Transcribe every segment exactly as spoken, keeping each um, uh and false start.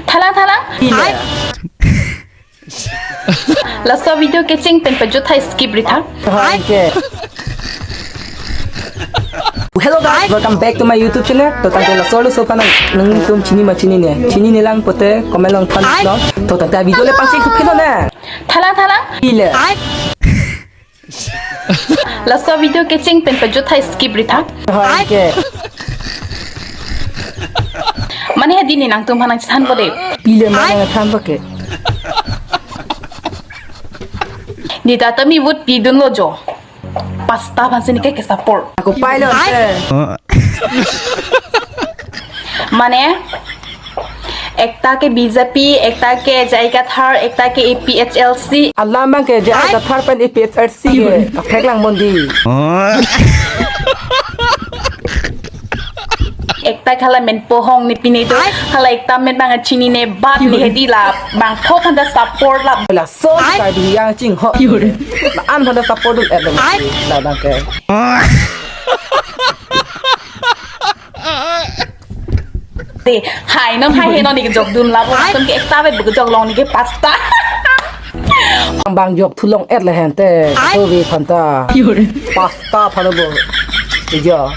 Thalang thalang. Ile. Laso video kecheng pen pajut hai skip ri tha. Hai ke. Hello guys, welcome back to my YouTube channel. To tangte laso laso aphan nangtum chini ma chinine. Chinine lang pote comment along thanlo. To tangte video le pangcheng thuphelo ne. Thalang thalang. Ile. Laso video kecheng pen pajut hai skip ri tha. Hai ke. Mane hedi ne nangtum aphan nangchethanpo de. Pile mane thanpo ke. Ne ta tame vote pidunlo jo. Pasta aphan si ne ke ke support. Ako pailo te. Mane ekta ke B J P, ekta ke J I Kathar, ekta ke A P H L C. Alam abang ke J I Kathar pen A P H L C ke kaprek lang bondi. Ekta ke hala men pohong ne pine do, hala ekta men bang chinine bat ne hedi la bangpho aphan ta support la. Laso Karbi yang ching ho. La an aphan ta support dun et lo. La abang ke. Te, hai non hai he non ne kejok dun la bo. Tum ke ekta vet bu kejok long ne ke pasta. Bang jok thu long et le hen te. Ai. To ve aphan ta. Pasta aphan bo. Iya.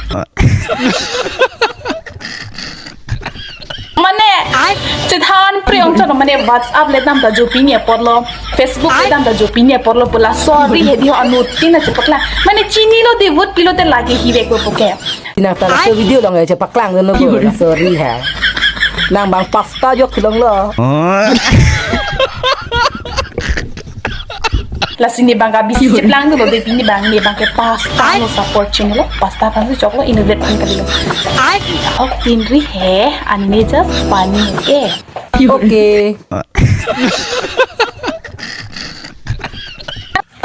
Mane, chethan pre-ong chot mane WhatsApp le dam ta jo pini apotlo, Facebook le dam ta jo pini apotlo pu laso ri hedi ho anuttin ta chepaklang. Mane chinilo de vote pilo te lake hi vek bo puke. Nang ta laso video along ya chepaklang dun lo bo laso ri ha. Nang bang pasta jok thu longlo. Lasi ne bang ka bisi cheplang dun lo de pini bang ne bang ke pasta lo support chim lo, pasta aphan si choklo, inutvet aphan kali lo. Ai, ok tin ri he, anne just pani ke. Okay.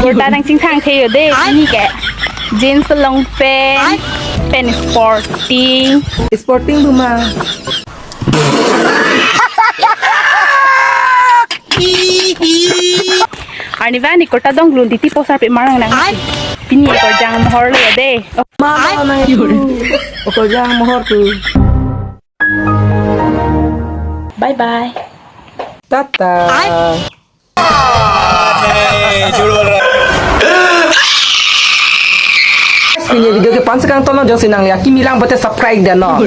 Kurta nangchingthang the yo de, pini ke jeans long pant, pen sporting. Sporting duma. Arni bang ne kurta dong lun titi posar pe marang nang. Ai. Pini ekorjang mohor lo ya de. Mama nang itu. Ekorjang mohor tu. Bye bye. Tata. Ai. Pini video ke pan sekang tono jongsi nang liya kimi lang bote subscribe dan no.